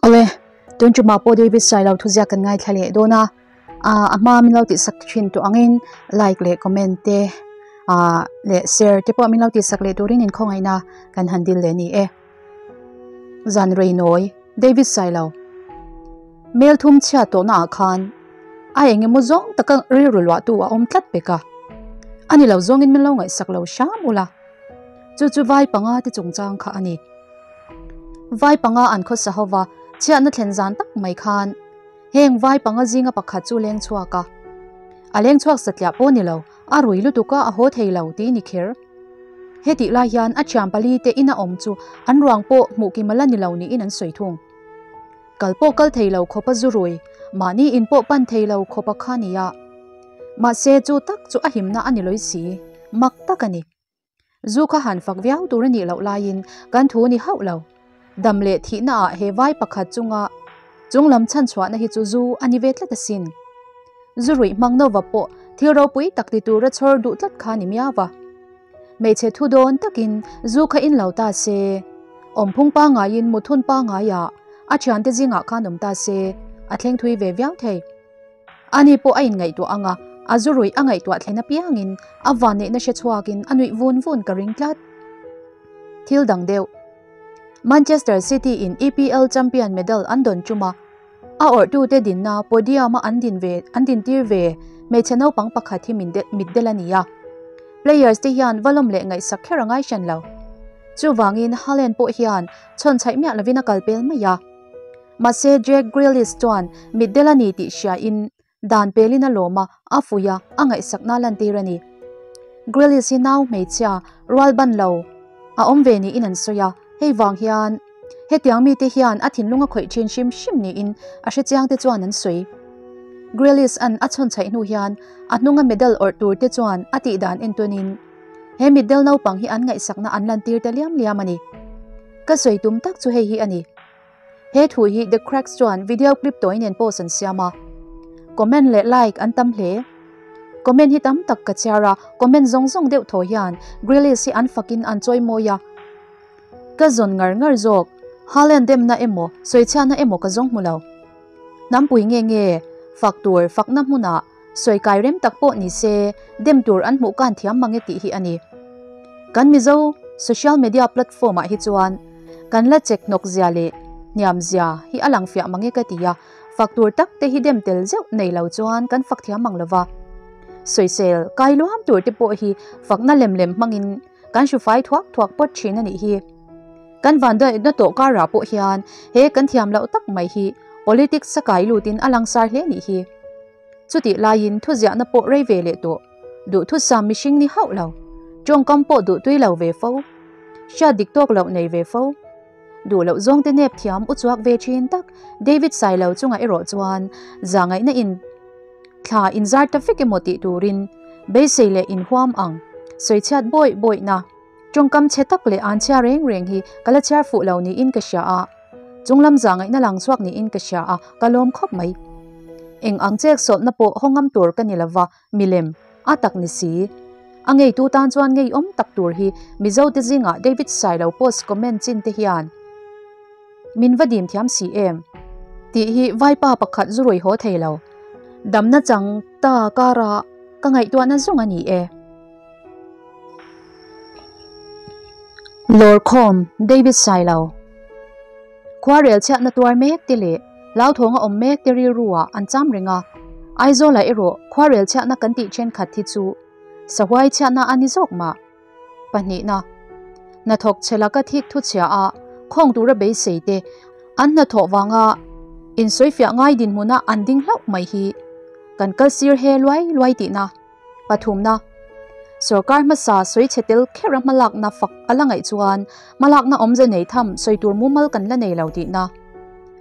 Awle, tun ṭumah pawh David Sailo thuziak kan ngaithla leh dawn a, a hma min lo tihsak thin tawh angin like leh comment te leh share te pawh min lo tihsak leh turin inkhawngaihna kan han dil leh a ni e. Zan rei nawi, David Sailo. Mel thum chhiat tawhna ah khan a eng emaw zawng taka rilru luahtu a awm tlat pek a, a ni lo zawngin min lo ngaihsak lo hram ula. Chu chu vai panga te chungchang kha a ni. Vai panga an khawsa ho va, chhiatna thlen zan tak mai khan heng vai panga zinga pakhat chu leng chhuak a. A leng chhuak satliah pawh ni lo, a rui lutuk a, a haw thei lo tih ni kher. Hetih lai hian a thian pali te ina awm chu an ruang pawh hmuh kim a la ni lo niin an sawi thung. Kal pawh kal thei lo khawpa zu rui, mahni in pawh pan thei lo khawpa kha nia. Mahse chu tak chu a himna a ni lawih si, mak tak a ni. Zu kha han fak viau tur a nih loh laiin kan thu ni hauh lo. Dam leh thihna ah he vai pakhat chunga chunglam chhanchhuahna hi chu zu a ni ve tlat asin. Zu ruih hmang nova pawh thil ropui tak ti tura chhawr duh tlat kha ni miau va. Hmeichhe thu dawn takin zu kha in lo ta se, awmphung pangaiin muthun pangaiah a thiante zingah khan awm ta se, a thleng thui ve viau thei. Ani pawh a inngaihtuah ang a, a zu ruih a ngaihtuah thlen apiangin a vanneihna hre chhuakin a nuih vun vun ka ring tlat. Thil dang deuh. Manchester City in EPL champion medal an dawn tum a, a awrhtute dinna podium a an din ve an dintir ve hmeichhe naupang pakhat hi min mitdel a ni a. Players te hian va lawm leh ngaihsak kher a ngai hran lo. Chuvangin Haaland pawh hian chhawn chhaih miah lovin a kalpel mai a. Mahse Jack Grealish chuan mitdel a ni tih hriain dan pelin a lawm a, a fuih a, a ngaihsakna a lantir a ni. Grealish hi nau hmeichhia rual ban lo a awm ve niin an sawi a, hei vang hian hetiang mite hian a thinlung a khawih thin hrim hrim niin a hrechiangte chuan an sawi. Grealish an a chhawn chhaih hnu hian a hnunga medal awrh turte chuan a tihdan entawnin he mitdel naupang hi an ngaihsakna an lantir ta liam liam a ni. Ka sawi tum tak chu hei hi a ni. He thu hi The Cracks chuan video clip tawi nen post an siam a. Comment leh like an tam hle. Comment hi tam tak ka chhiar a, comment zawng zawng deuh thaw hian Grealish hi an fakin an chawi mawi a. Ka zawn ngar ngar zawk, Haaland demna emaw sawichhiatna emaw ka zawng hmu lo. Hnampui nge nge, fak tur fakna hmunah sawi kai rem tak pawh ni se dem tur an hmuh kan thiam mang e tih hi a ni. Kan Mizo social media platform ah hi chuan kan la chek hnawk zia leh hniam zia hi a lang fiah mang e ka ti a, fak tur tak te hi dem tel zeuh nei lo chuan kan fak thiam mang lova. Sawisel kai luam tur te pawh hi fakna lem lem hmangin kan hru fai thuak thuak pawt thin a nih hi. Kan vandaihna tawh karah pawh hian he kan thiam loh tak mai hi politics a kai lutin a langsar hle nih hi. Chutih laiin thuziahna pawh rei ve leh tawh, duhthusam mihring ni hauh lo, tawngkam pawh duhtui lo ve fo, hriat dik tawk loh nei ve fo, duh loh zawngte nep thiam u chuak ve thin tak David Sailo chungah erawh chuan zahngaihna in thla inzar ta vek emaw tih turin beisei leh inhuam ang sawichhiat bawih bawihna tawngkam chhe tak leh an chhia reng reng hi ka la chhiar fuh lo niin ka hria a. Chunglam zahngaihna lang chhuak niin ka hria a, ka lawm khawp mai. Eng ang chek sawlhna pawh haw ngam tur ka ni lova, milem, a tak ni si. A ngeitu tan chuan ngeiawm tak tur hi Mizo te zingah David Sailo post comment chin te hian min va dim thiam si em? Tih hi vaipa pakhat zu rui haw thei lo. Damna chang ta kara ka ngaihtuahna zawng a ni e. Lawrkhawm, David Sailo. Khuarel chhiatna tuar mek te leh hlauthawng a awm mek te rilru ah an cham reng a, Aizawlah erawh khuarel chhiatna kan tih thenkhat hi chu sahuai chhiatna a ni zawk mah. Pahnihna, hnathawk chhe laka thik thu chhia a khawng tura beisei te an hnathawh vanga insawifiah ngai dinhmuna an ding hlauh mai hi kan kal sir he luai luai tihna. Pathumna, Sorkar hmasa sawi chhe tel kher a hmalakna fak a la ngaih chuan hmalakna awmze nei tham sawi tur mumal kan la nei lo tihna.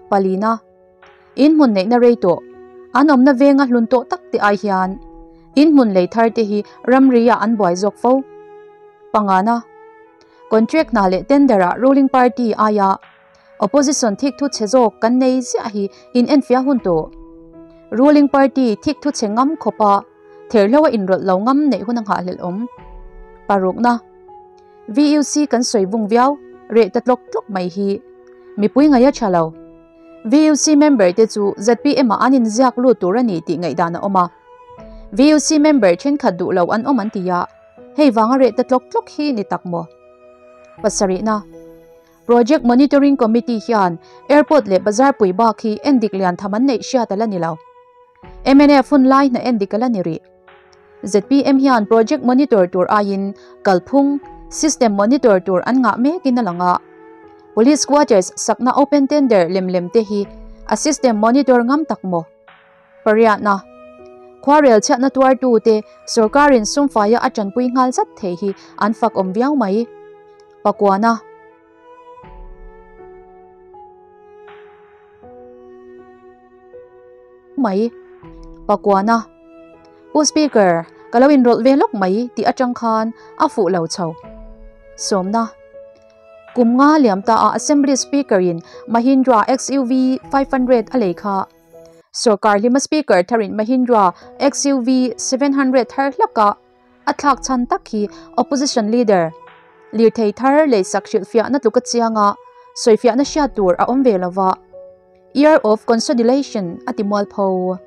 Palina, In hmun neihna rei tawh, an awmna venga hlun tawh tak te ai hian in hmun lei thar te hi ramri ah an buai zawk fo. Pangana, Contract hna leh tender ah ruling party aia Opposition thikthu chhe zawk kan nei ziah hi in enfiah hun tawh. Ruling party thikthu chhe ngam khawpa therhlo a inrawlh lo ngam neih hun a nghahhlelh awm. Parukna, VUC kan sawi vung viau, reh ta tlawk tlawk mai hi mipui ngaih a tha lo. VUC member te chu zpm ah an inziak lut tur a ni tih ngaihdan a awm a. VUC member thenkhat duh lo an awm an ti a, hei vanga reh ta tlawk tlawk hi ni tak maw? Pasarihna, Project Monitoring Committee hian Airport leh Bazar pui bak hi endik lian tham an neih hriat a la ni lo. Mnf hun lai hna endik a la ni rih. Zpm hian project monitor tur aiin kalphung, system monitor tur an ngah mekin a lang a. Police quarters sakna open tender lem lem te hi a system monitor ngam tak maw? Pariatna, Khuarel chhiatna tuartu te sorkarin sumfaia a tanpui nghal zat thei hi an fak awm viau mai. Pakuana. Mai. Pakuana. Pu Speaker, ka lo inrawlh ve lawk mai tih atang khan a fuh lo chho. Sawmna. Kum nga liam ta a Assembly Speaker in Mahindra XUV 500 a lei kha. Sorkar hlima Speaker tharin Mahindra XUV 700 thar hlaka a thlak chhan tak hi Opposition Leader lirthei thar leisak hrilhfiahna tluka chianga sawifiahna hriat tur a awm ve lova. Year of Consolidation a ti mualpho.